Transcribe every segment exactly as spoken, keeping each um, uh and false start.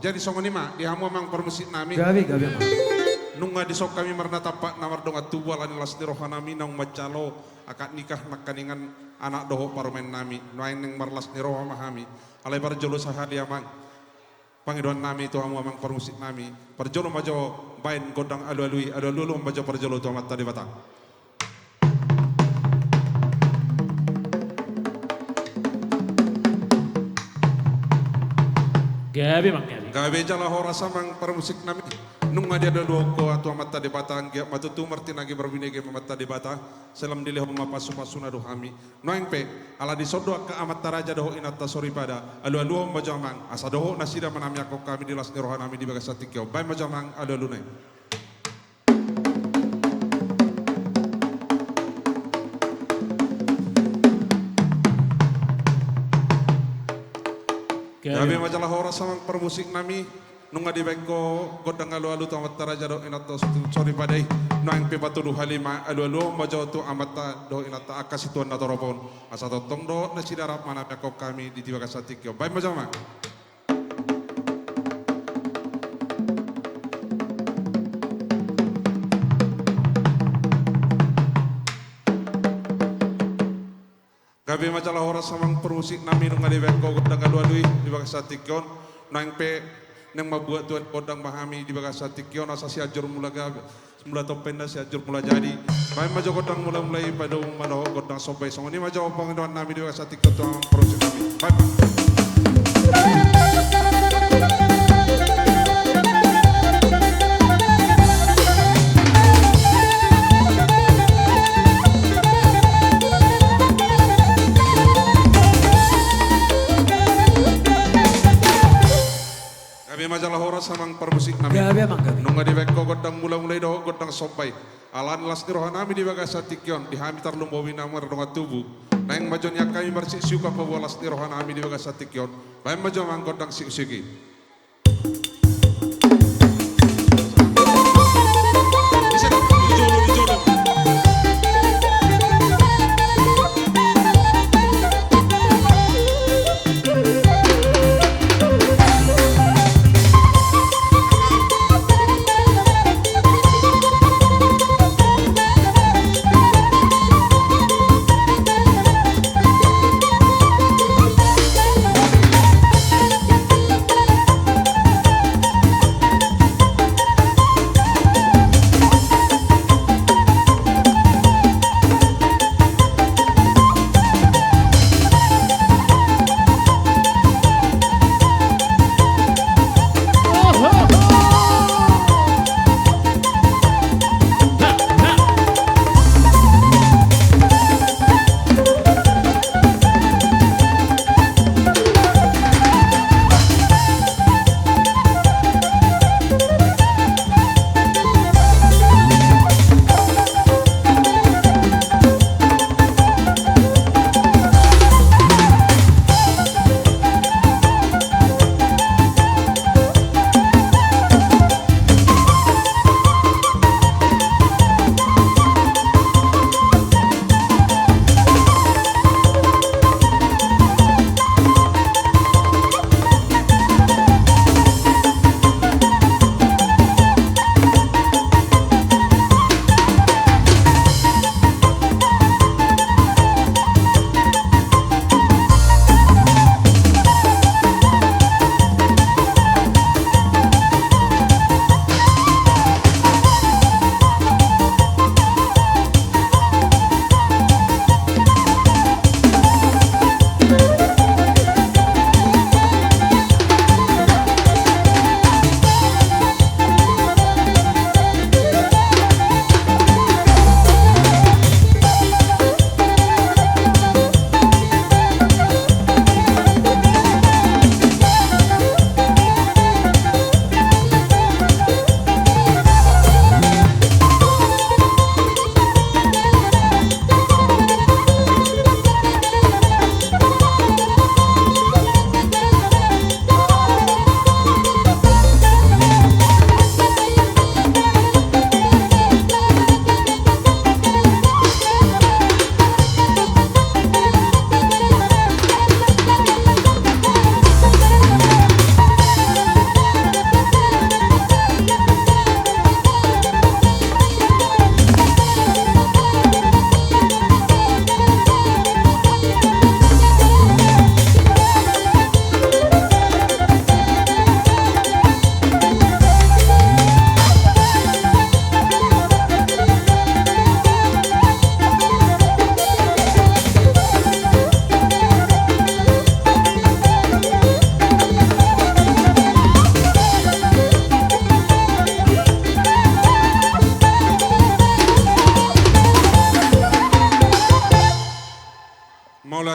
Jadi songon i ma di hamu amang parmusik nami. Gabe, gabe, amang. Nunga dison hami marnatampak na mardongan tubu ala ni las ni roha nami naung manjalo akad nikah nangkaningan anak dohot parumaen nami. Nuaeng naeng marlas ni roha ma hami. Alai parjolo sahali amang, pangidoan nami tu hamu amang parmusik nami. Parjolo ma jo baen gondang alualu i, alualu ma jo parjolo tu Amanta Debata. Gabe amang, gabe. Gabe jala horas amang parmusik nami. Nunga dialualuhon ho tu Amanta Debata, anggiat ma tutu martinangi marbinege ma Amanta Debata. Sai lam dilehon ma pasupasuna tu hami. Nuaeng pe, ala dison do angka amanta raja dohot inanta soripada, alualuhon ma jo amang, asa dohot nasida manamiangkon hami di las ni roha nami di bagasan tingki on. Baen ma jo amang alualuna i. Gabe. Gabe ma jala horas amang parmusik nami. Nunga dibaen ho gondang alualu tu amanta raja dohot inanta soripada i. Nuaeng pe patolu hali ma alualuhon ma jo tu amanta dohot inanta angka situan na torop on. Asa tongtong dohot nasida rap manamiangkon hami di bagasan tingki on. Baen ma jo amang. Gabe ma jala horas amang parmusik nami, nunga dibaen ho gondang alualu i di bagasan tingki on. Nuaeng pe naeng mambuat tuan gondang ma hami di bagasan tingki on asa Sianjur Mula Gabe, Mula Tompenda, Sianjur Mula Jadi. Baen ma jo gondang mulamula i, padomu ma dohot gondang somba i. Songon i ma jo pangidoan nami di bagasan tingki on tu amang parmusik nami. Baen ma. Gabe ma jala horas amang parmusik nami. Gabe amang, gabe. Nunga dibaen ho gondang mulamula i dohot gondang somba i. Ala ni las ni roha nami di bagasan tingki on, di hami tarlumobi na mardongan tubu, naeng ma jo nian hami marsiuksiuk paboa las ni roha nami di bagasan tingki on. Baen ma jo amang gondang siuksiuk i.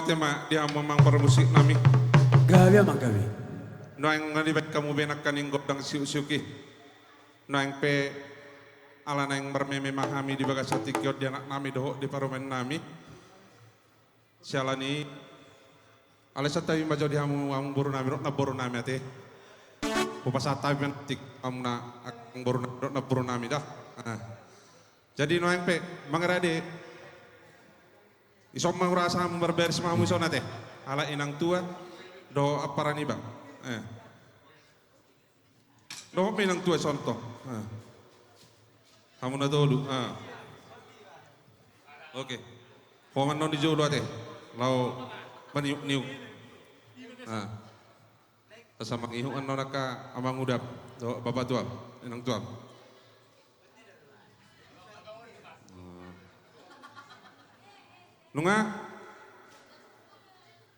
Tema di hamu amang parmusik nami. Gabe amang gabe. Nuaeng na dibaen hamu be nangkaning gondang siuk-siuk i. Nuaeng pe ala naeng marmeme ma hami di bagasan tingki on di anak nami dohot di parumaen nami. Siala ni i, alai santabi ma jo di hamu amang boru nami dohot namboru nami ate. Hupasahat hami ma tingki on amang boru nami dohot namboru nami da. Nah. Jadi nuaeng pe mangarade. Ison ma hurasa hamu marbaris ma hamu ison ate. Ala inang tua dohot ampara ni bang. Eh. Dohot ma inang tua ison tong. Eh. Hamu na tolu. Eh. Oke. Ho ma annon di jolo ate. Laho maniuk-niuk. Eh. Asa mangihut annon angka amang uda dohot bapa tua, inang tua. Nunga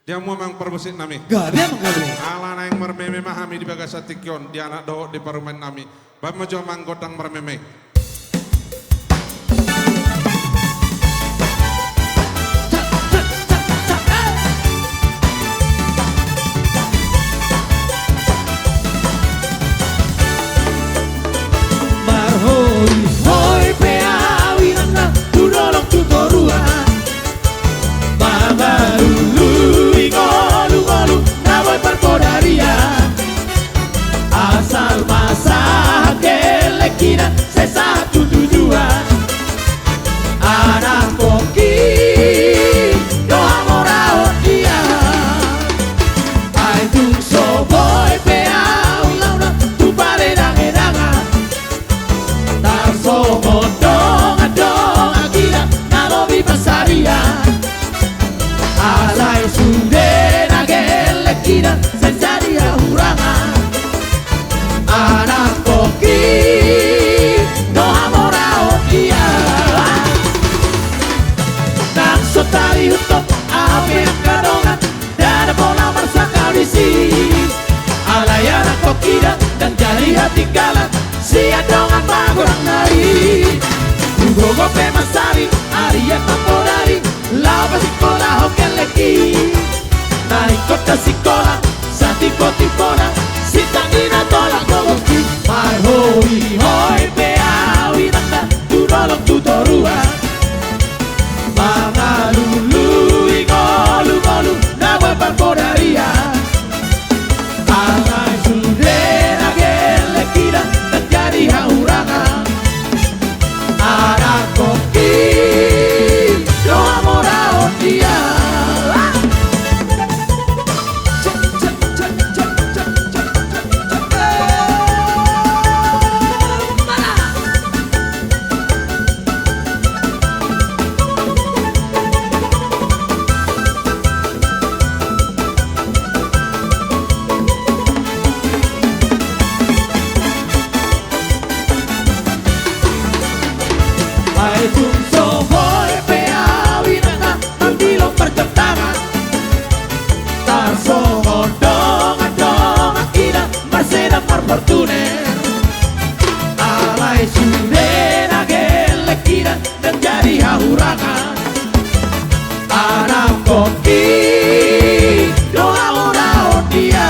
di hamu amang parmusik nami. Gabe amang gabe. Ala naeng marmeme ma hami di bagasan tingki on di anak dohot di parumaen nami. Baen ma jo amang gondang marmeme. Marhoi-hoi pe au inanna tu dolok tu toruan. Mangalului ngolu-ngolu na boi parpodarian. Asal ma sahat gellengkina sai sahat tu tujuan. Anak pongki do hamoraon dia. Ai tung so boi pe au launa tu paledang-edangan. Tarsongon dongan-dongan gila na lobi pansarian. Alai sude na gellengkina sai jadi hahurangan. Anak pongki do hamoraon dia. Nang so tarihuthon au pe angka dongan, ndada pola marsangkap disi. Alai anak pongki da ndang jadi hatinggalan sian dongan magorang nai. Hugogo pe mansari arian mamodari laho pasingkolahon gellengki. Na ingkon da singkola satimbo-timbona sintang ni na tolap gogoki. Marhoi-hoi pe au inanna tu dolok tu toruan. Mangalului ngolu-ngolu na boi parpodarian. Alai sude na gellengkina ndang jadi hahurangan. Anak pongki do hamoraon dia. Ai tung so boi pe au inanna mandilo parjam tangan. Tarsongon dongan-dongan gila marseda marportuner. Alai sude na gellengkina ndang jadi hahurangan. Anak pongki do hamoraon dia.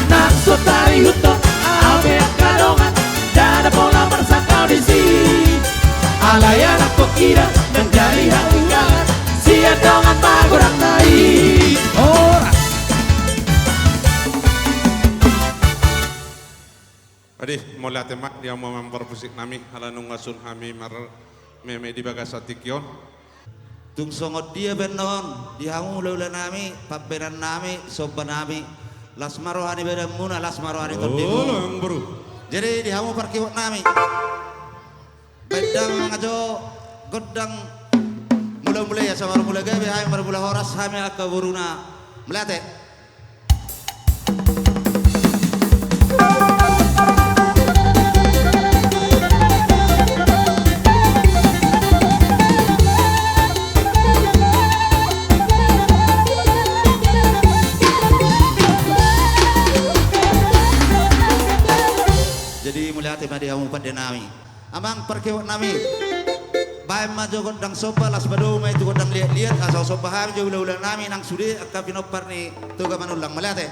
Nang so tarihuthon au pe angka dongan, ndada pola marsangkap disi. Alai anak pongki da ndang jadi hahurangan sian dongan magorang nai. Horas. Adi, mauliate ma di hamu amang parmusik nami, ala nunga sun hami marmeme di bagasan tingki on. Tung songon dia pe annon di hamu hulahula nami, pambahenan nami, somba nami, las ma roha ni badanmuna, las ma roha ni tondimuna. Olo, amang boru. Jadi di hamu parkewok nami, baen damang jo gondang mula-mula i, asa marmula gabe hami, marmula horas hami angka boruna. Mauliate. Jadi mauliate ma di hamu pande nami. Amang parkewok nami. Baen ma jo gondang somba, laos padomu ma i tu gondang liat-liat, asa somba hami jo hula-hula nami nang sude angka pinompar ni Toga Manullang. Mauliate.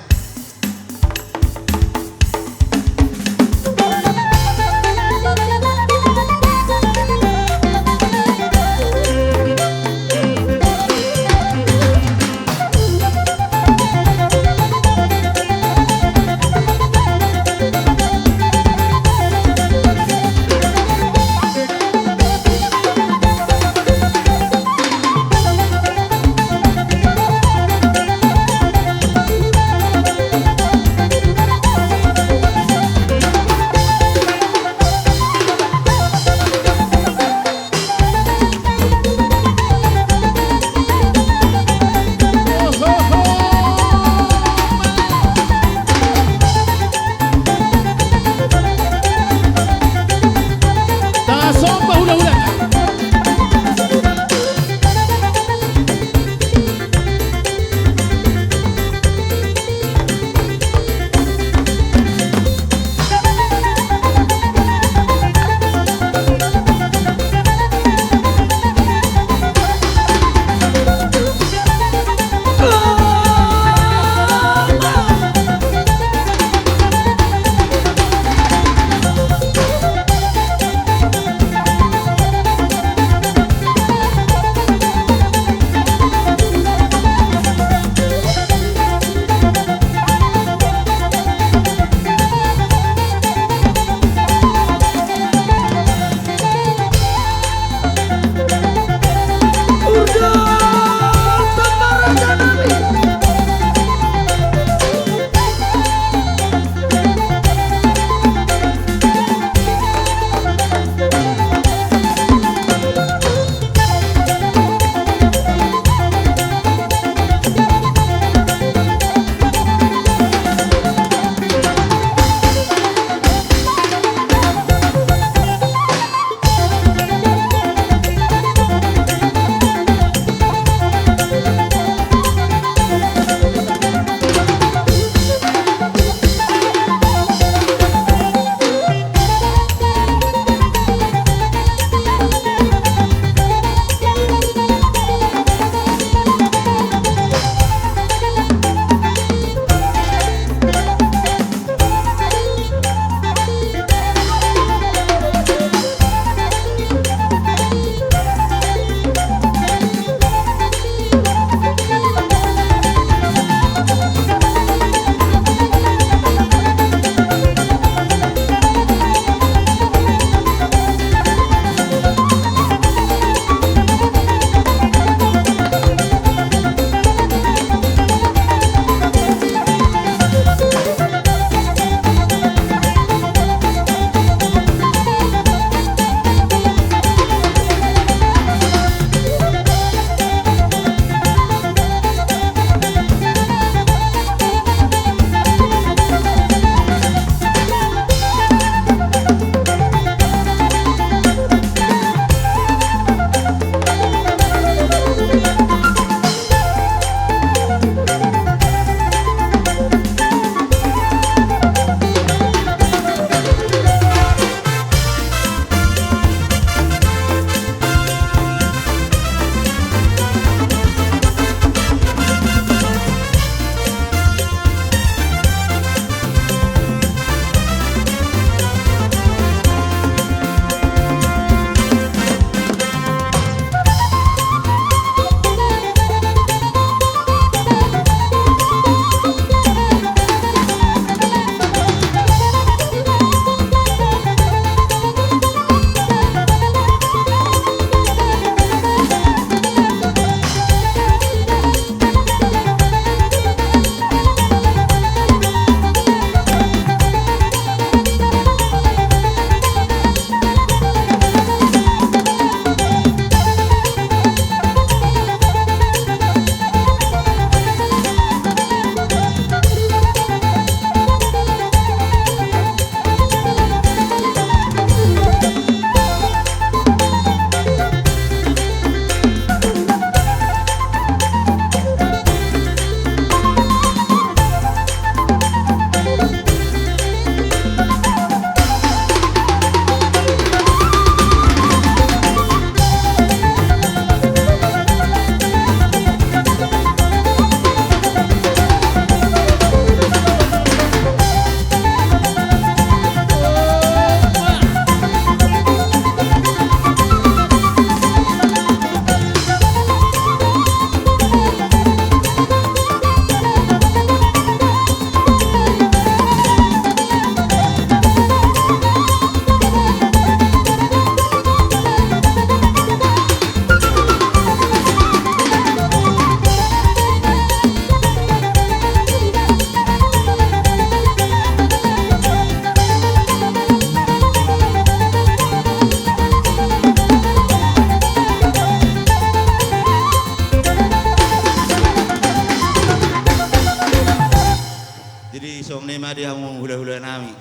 Songon i ma di hamu hulahula nami.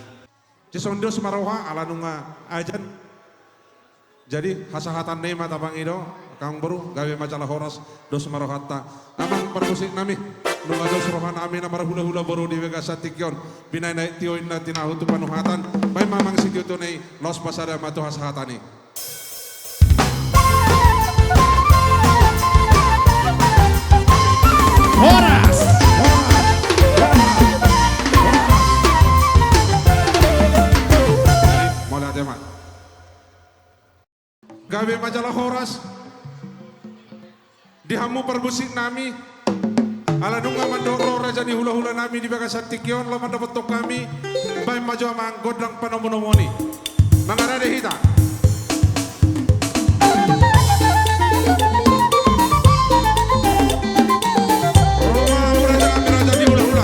Songon dos ma roha ala nunga ajan. Jadi hasahatan na i ma tapangido, angka amangboru, gabe ma jala horas, dos ma rohanta. Amang parmusik nami, nunga dos roha nami na marhulahula boru di bagasan tingki on. Binaen na i tio, inna tinahu tu panuhatan. Baen ma amang sitiotio na i, laos pasada ma tu hasahatan i. Horas! Mauliate ma. Gabe ma jala horas di hamu parmusik nami. Ala nunga mandok ro raja ni hulahula nami di bagasan tingki on, laho mandapothon hami. Baen ma jo amang gondang panomunomuon i. Mangarade hita. Ro ma hamu raja nami, raja ni hulahula.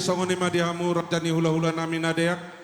Songon i ma di hamu raja ni hula-hula nami na deak,